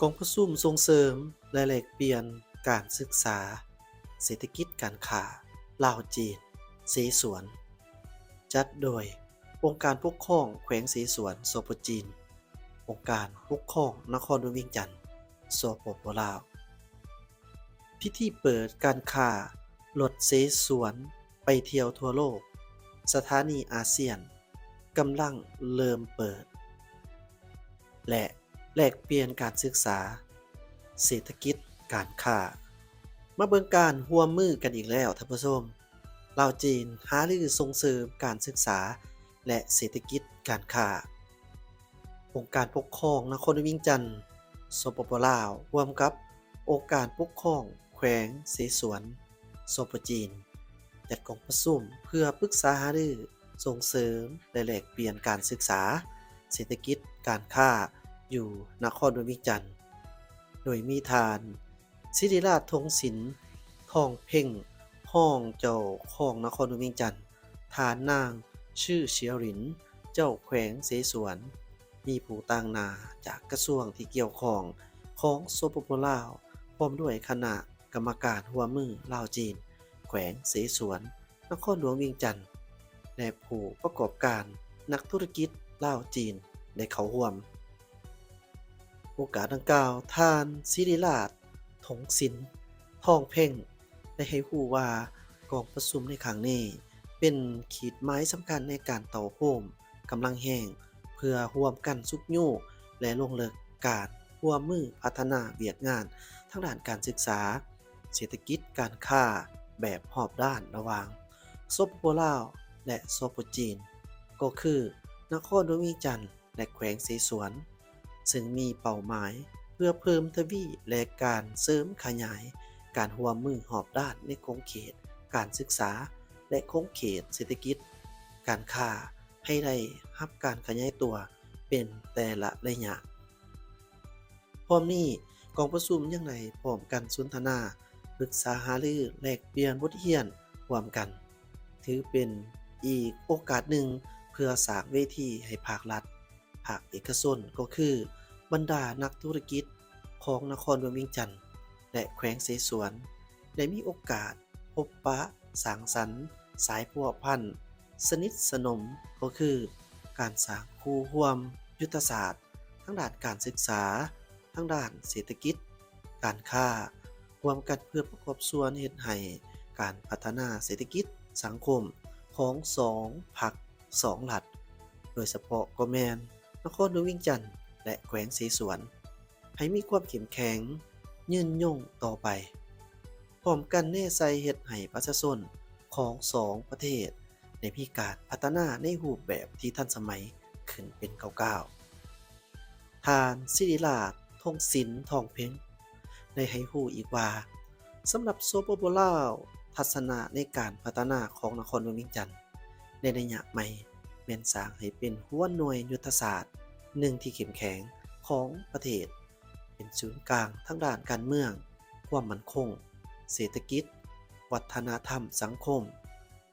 ກອງປະຊຸມສົ່ງເສີມ ແລະ ແລກປ່ຽນການສຶກສາເສດຖະກິດການຄ້າລາວ-ຈີນ ເສສວນ ຈັດໂດຍອົງການປົກຄອງແຂວງເສສວນ ສປ ຈີນ, ອົງການປົກຄອງນະຄອນຫຼວງວຽງຈັນ ສປປ ລາວ. ພິທີເປີດການຄ້າລົດເສສວນໄປທ່ຽວທົ່ວໂລກ ສະຖານີອາຊຽນ ກຳລັງເລີ່ມເປີດ ແລະ ແລກປ່ຽນການສຶກສາເສດຖະກິດການຄ້າ. ມາເບິ່ງການຮ່ວມມືກັນອີກແລ້ວທ່ານຜູ້ຊົມ, ລາວ-ຈີນຫາລືສົ່ງເສີມການສຶກສາ ແລະ ເສດຖະກິດການຄ້າ. ອົງການປົກຄອງນະຄອນຫຼວງວຽງຈັນ ສປປ ລາວ ຮ່ວມກັບອົງການປົກຄອງແຂວງເສສວນ ສປ ຈີນ ຈັດກອງປະຊຸມເພື່ອປຶກສາຫາລື ສົ່ງເສີມ ແລະ ແລກປ່ຽນການສຶກສາເສດຖະກິດການຄ້າຢູ່ນະຄອນຫຼວງວຽງຈັນ ໂດຍມີທ່ານ ສິລິລາດ ທົງສິນ ທອງເພັງ ຮອງເຈົ້າຄອງນະຄອນຫຼວງວຽງຈັນ, ທ່ານນາງ ຊື່ ເຊຍລິນ ເຈົ້າແຂວງເສສວນ, ມີຜູ້ຕາງໜ້າຈາກກະຊວງທີ່ກ່ຽວຂ້ອງຂອງ ສປປ ລາວ ພ້ອມດ້ວຍຄະນະກຳມະການຮ່ວມມືລາວ-ຈີນ ແຂວງເສສວນ ນະຄອນຫຼວງວຽງຈັນ ແລະ ຜູ້ປະກອບການນັກທຸລະກິດລາວ-ຈີນ ໄດ້ເຂົ້າຮ່ວມ. ໂອກາດດັ່ງກ່າວ, ທ່ານ ສິລິລາດ ທົງສິນ ທອງເພັງ ໄດ້ໃຫ້ຮູ້ວ່າ ກອງປະຊຸມໃນຄັ້ງນີ້ ເປັນຂີດໝາຍສຳຄັນໃນການເຕົ້າໂຮມກຳລັງແຮງ ເພື່ອຮ່ວມກັນຊຸກຍູ້ ແລະ ລົງເລິກການຮ່ວມມືພັດທະນາວຽກງານທາງດ້ານການສຶກສາ, ເສດຖະກິດ, ການຄ້າແບບຮອບດ້ານລະຫວ່າງ ສປປ ລາວ ແລະ ສປ ຈີນ ກໍຄືນະຄອນຫຼວງວຽງຈັນ ແລະ ແຂວງເສສວນ, ເຊິ່ງມີເປົ້າໝາຍເພື່ອເພີ່ມທະວີ ແລະ ການເສີມຂະຫຍາຍການຮ່ວມມືຮອບດ້ານໃນຂົງເຂດການສຶກສາ ແລະ ຂົງເຂດເສດຖະກິດການຄ້າ ໃຫ້ໄດ້ຮັບການຂະຫຍາຍຕົວເປັນແຕ່ລະໄລຍະ. ພ້ອມນີ້, ກອງປະຊຸມຍັງໄດ້ພ້ອມກັນສົນທະນາ, ປຶກສາຫາລື, ແລກປ່ຽນບົດຮຽນຮ່ວມກັນ, ຖືເປັນອີກໂອກາດໜຶ່ງເພື່ອສ້າງເວທີໃຫ້ພາກລັດ, ພາກເອກະຊົນ ກໍຄືບັນດານັກທຸລະກິດຂອງນະຄອນຫຼວງວຽງຈັນ ແລະ ແຂວງເສສວນ ໄດ້ມີໂອກາດພົບປະສັງສັນສາຍພົວພັນສະໜິດສະໜົມ ກໍຄືການສ້າງຄູ່ຮ່ວມຍຸດທະສາດທາງດ້ານການສຶກສາ, ທາງດ້ານເສດຖະກິດ, ການຄ້າ ຮ່ວມກັນເພື່ອປະກອບສ່ວນເຮັດໃຫ້ການພັດທະນາເສດຖະກິດສັງຄົມຂອງສອງພັກ, ສອງລັດ, ໂດຍສະເພາະກໍແມ່ນນະຄອນຫຼວງວຽງຈັນ ແລະ ແຂວງເສສວນ ໃຫ້ມີຄວາມເຂັ້ມແຂງ, ຍືນຍົງຕໍ່ໄປ, ພ້ອມກັນແນໃສ່ເຮັດໃຫ້ປະຊາຊົນຂອງສອງປະເທດໄດ້ມີການພັດທະນາໃນຮູບແບບທີ່ທັນສະໄໝຂຶ້ນເປັນກ້າວໆ. ທ່ານ ສິລິລາດ ທົງສິນ ທອງເພັງ ໄດ້ໃຫ້ຮູ້ອີກວ່າ, ສຳລັບ ສປປ ລາວ, ທັດສະນະໃນການພັດທະນາຂອງນະຄອນຫຼວງວຽງຈັນ ໃນໄລຍະໃໝ່ ແມ່ນສ້າງໃຫ້ເປັນຫົວໜ່ວຍຍຸດທະສາດໜຶ່ງທີ່ເຂັ້ມແຂງຂອງປະເທດ, ເປັນສູນກາງທາງດ້ານການເມືອງ, ຄວາມໝັ້ນຄົງ, ເສດຖະກິດ, ວັດທະນະທຳສັງຄົມ,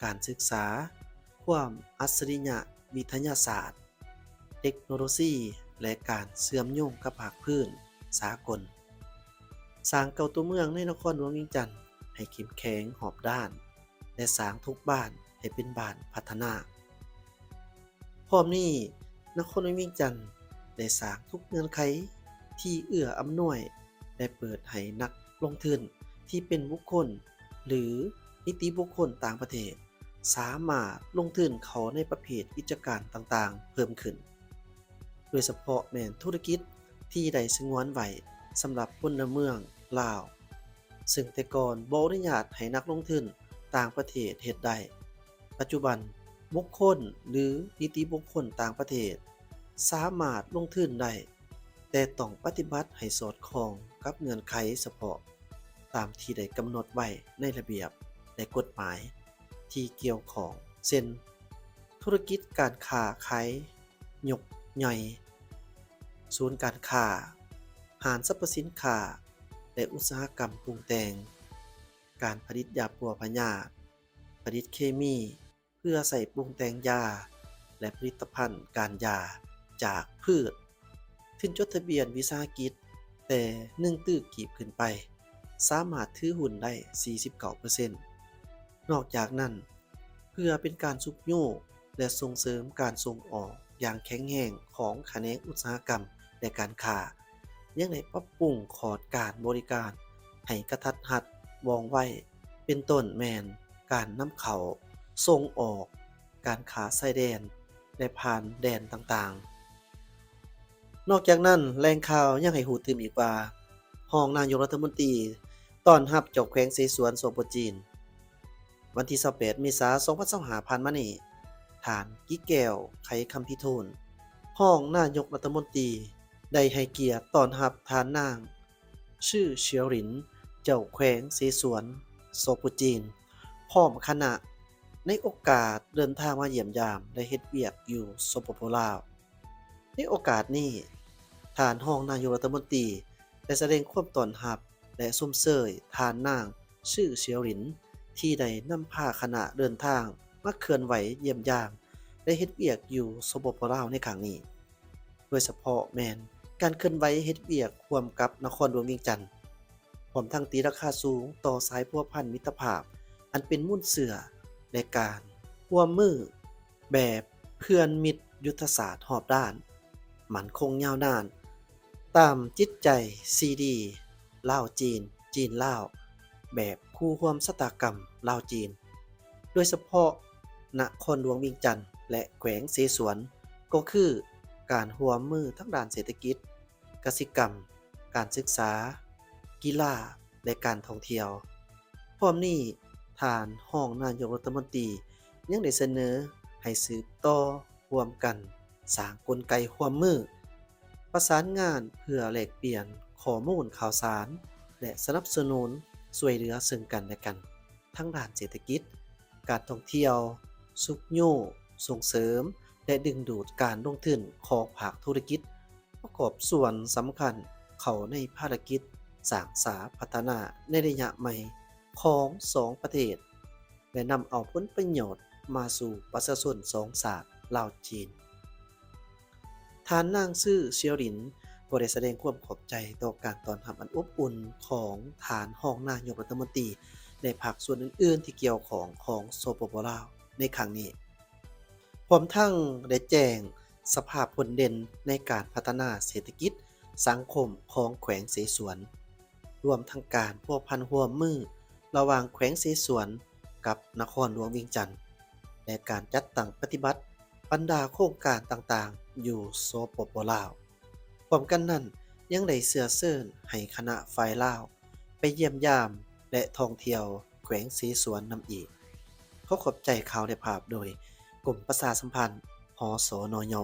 ການສຶກສາ, ຄວາມອັດສະລິຍະວິທະຍາສາດ, ເຕັກໂນໂລຊີ ແລະ ການເຊື່ອມໂຍງກັບພາກພື້ນສາກົນ, ສ້າງເກົ້າຕົວເມືອງໃນນະຄອນຫຼວງວຽງຈັນໃຫ້ເຂັ້ມແຂງຮອບດ້ານ ແລະ ສ້າງທຸກບ້ານໃຫ້ເປັນບ້ານພັດທະນາ. ພ້ອມນີ້, ນະຄອນຫຼວງວຽງຈັນໄດ້ສ້າງທຸກເງື່ອນໄຂທີ່ເອື້ອອຳນວຍ ແລະ ເປີດໃຫ້ນັກລົງທຶນທີ່ເປັນບຸກຄົນ ຫຼື ນິຕິບຸກຄົນຕ່າງປະເທດ ສາມາດລົງທຶນເຂົ້າໃນປະເພດກິດຈະການຕ່າງໆເພີ່ມຂຶ້ນ, ໂດຍສະເພາະແມ່ນທຸລະກິດທີ່ໄດ້ສະຫງວນໄວ້ສຳລັບພົນລະເມືອງລາວ, ເຊິ່ງແຕ່ກ່ອນບໍ່ອະນຸຍາດໃຫ້ນັກລົງທຶນຕ່າງປະເທດເຮັດໄດ້. ປັດຈຸບັນ, ບຸກຄົນ ຫຼື ນິຕິບຸກຄົນຕ່າງປະເທດ ສາມາດລົງທຶນໄດ້, ແຕ່ຕ້ອງປະຕິບັດໃຫ້ສອດຄ່ອງກັບເງື່ອນໄຂສະເພາະ ຕາມທີ່ໄດ້ກຳນົດໄວ້ໃນລະບຽບ ແລະ ກົດໝາຍທີ່ກ່ຽວຂ້ອງ ເຊັ່ນ ທຸລະກິດການຄ້າຂາຍຍົກຍ່ອຍ, ສູນການຄ້າ, ຮ້ານສັບພະສິນຄ້າ ແລະ ອຸດສາຫະກຳປຸງແຕ່ງ, ການຜະລິດຢາປົວພະຍາດ, ຜະລິດເຄມີ ເພື່ອໃຊ້ປຸງແຕ່ງຢາ ແລະ ຜະລິດຕະພັນການຢາຈາກພືດ, ທຶນຈົດທະບຽນວິສາຫະກິດ, ແຕ່ໜຶ່ງຕື້ກີບຂຶ້ນໄປ ສາມາດຖືຫຸ້ນໄດ້ສີ່ສິບເກົ້າເປີເຊັນ. ນອກຈາກນັ້ນ, ເພື່ອເປັນການຊຸກຍູ້ ແລະ ສົ່ງເສີມການສົ່ງອອກຢ່າງແຂງແຮງຂອງຂະແໜງອຸດສາຫະກຳ ແລະ ການຄ້າ, ຍັງໄດ້ປັບປຸງຂອດການບໍລິການໃຫ້ກະທັດຮັດ, ວ່ອງໄວ, ເປັນຕົ້ນແມ່ນການນຳເຂົ້າ, ສົ່ງອອກ, ການຄ້າຊາຍແດນ ແລະ ຜ່ານແດນຕ່າງໆ. ນອກຈາກນັ້ນ, ແຫຼ່ງຂ່າວຍັງໃຫ້ຮູ້ຕື່ມອີກວ່າ, ຮອງນາຍົກລັດຖະມົນຕີຕ້ອນຮັບເຈົ້າແຂວງເສສວນ ສປ ຈີນ. ວັນທີຊາວແປດ ເມສາ ສອງພັນຊາວຫ້າ ຜ່ານມານີ້, ທ່ານ ກິແກ້ວ ໄຂຄຳພິທູນ, ຮອງນາຍົກລັດຖະມົນຕີ ໄດ້ໃຫ້ກຽດຕ້ອນຮັບທ່ານນາງ ຊື່ ເຊຍລິນ ເຈົ້າແຂວງເສສວນ ສປ ຈີນ ພ້ອມຄະນະ ໃນໂອກາດເດີນທາງມາຢ້ຽມຢາມ ແລະ ເຮັດວຽກຢູ່ ສປປ ລາວ. ໃນໂອກາດນີ້, ທ່ານຮອງນາຍົກລັດຖະມົນຕີໄດ້ສະແດງຄວາມຕ້ອນຮັບ ແລະ ຊົມເຊີຍທ່ານນາງ ຊື່ ເຊຍລິນ ທີ່ໄດ້ນຳພາຄະນະເດີນທາງມາເຄື່ອນໄຫວຢ້ຽມຢາມ ແລະ ເຮັດວຽກຢູ່ ສປປ ລາວ ໃນຄັ້ງນີ້, ໂດຍສະເພາະແມ່ນການເຄື່ອນໄຫວເຮັດວຽກຮ່ວມກັບນະຄອນຫຼວງວຽງຈັນ, ພ້ອມທັງຕີລາຄາສູງຕໍ່ສາຍພົວພັນມິດຕະພາບ ອັນເປັນມູນເຊື້ອ ແລະ ການຮ່ວມມື ແບບເພື່ອນມິດຍຸດທະສາດຮອບດ້ານ, ໝັ້ນຄົງຍາວນານ, ຕາມຈິດໃຈຊີດີ ລາວ-ຈີນ, ຈີນ-ລາວ, ແບບຄູ່ຮ່ວມຊະຕາກຳລາວ-ຈີນ, ໂດຍສະເພາະນະຄອນຫຼວງວຽງຈັນ ແລະ ແຂວງເສສວນ, ກໍຄືການຮ່ວມມືທາງດ້ານເສດຖະກິດ, ກະສິກຳ, ການສຶກສາ, ກິລາ ແລະ ການທ່ອງທ່ຽວ. ພ້ອມນີ້, ທ່ານຮອງນາຍົກລັດຖະມົນຕີຍັງໄດ້ສະເໜີໃຫ້ສືບຕໍ່ຮ່ວມກັນສ້າງກົນໄກຮ່ວມມື, ປະສານງານເພື່ອແລກປ່ຽນຂໍ້ມູນຂ່າວສານ ແລະ ສະໜັບສະໜູນຊ່ວຍເຫຼືອເຊິ່ງກັນແລະກັນ ທາງດ້ານເສດຖະກິດ, ການທ່ອງທ່ຽວ, ຊຸກຍູ້, ສົ່ງເສີມ ແລະ ດຶງດູດການລົງທຶນຂອງພາກທຸລະກິດ ປະກອບສ່ວນສຳຄັນເຂົ້າໃນພາລະກິດສ້າງສາພັດທະນາໃນໄລຍະໃໝ່ຂອງສອງປະເທດ ແລະ ນຳເອົາຜົນປະໂຫຍດມາສູ່ປະຊາຊົນສອງຊາດ ລາວ-ຈີນ. ທ່ານນາງ ຊື່ ເຊຍລິນ ກໍໄດ້ສະແດງຄວາມຂອບໃຈຕໍ່ການຕ້ອນຮັບອັນອົບອຸ່ນຂອງທ່ານຮອງນາຍົກລັດຖະມົນຕີ ແລະ ພາກສ່ວນອື່ນໆທີ່ກ່ຽວຂ້ອງຂອງ ສປປ ລາວ ໃນຄັ້ງນີ້, ພ້ອມທັງໄດ້ແຈ້ງສະພາບຜົນເດັ່ນໃນການພັດທະນາເສດຖະກິດສັງຄົມຂອງແຂວງເສສວນ, ລວມທັງການພົວພັນຮ່ວມມືລະຫວ່າງແຂວງເສສວນກັບນະຄອນຫຼວງວຽງຈັນ ແລະ ການຈັດຕັ້ງປະຕິບັດບັນດາໂຄງການຕ່າງໆຢູ່ ສປປ ລາວ. ພ້ອມກັນນັ້ນ, ຍັງໄດ້ເຊື້ອເຊີນໃຫ້ຄະນະຝ່າຍລາວໄປຢ້ຽມຢາມ ແລະ ທ່ອງທ່ຽວແຂວງເສສວນນຳອີກ. ຂໍຂອບໃຈຂ່າວ ແລະ ພາບໂດຍ ກົມປະຊາສຳພັນ ຫສນຍ.